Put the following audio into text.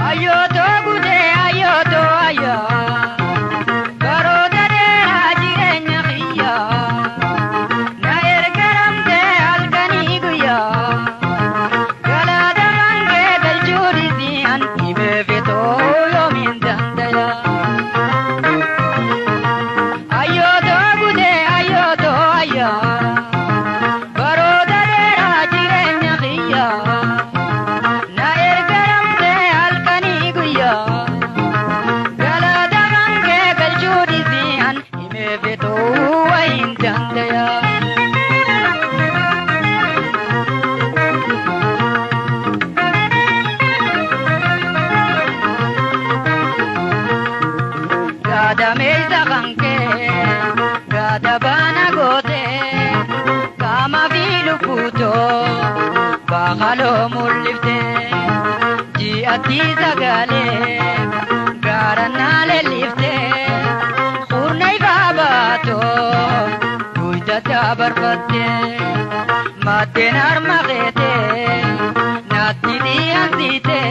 Ayyooto gudee ayyooto ayyoo baroota dheeraa jireenya kiyyaa na ergaramtee halkanii guyyaa galaata kee galchuu dhiisii an dhibee fetoo yoomiin dandaya. Ayyooto gudee ayyooto ayyoo baroota dheeraa jireenya kiyyaa. Na ergaramtee halkanii guyyaa galata kan kee galchuu dhiisii an himee fetuu wayiin dandaya. Gaadameessa kan kee gaada baana gootee qaama fi lubbuutoo baakaloo mul'iftee ji'atti sagalee gaara naa leelliftee qurna ifaa baatoo duyda dabarfattee maddeen harma keetee naatti dhiyansitee.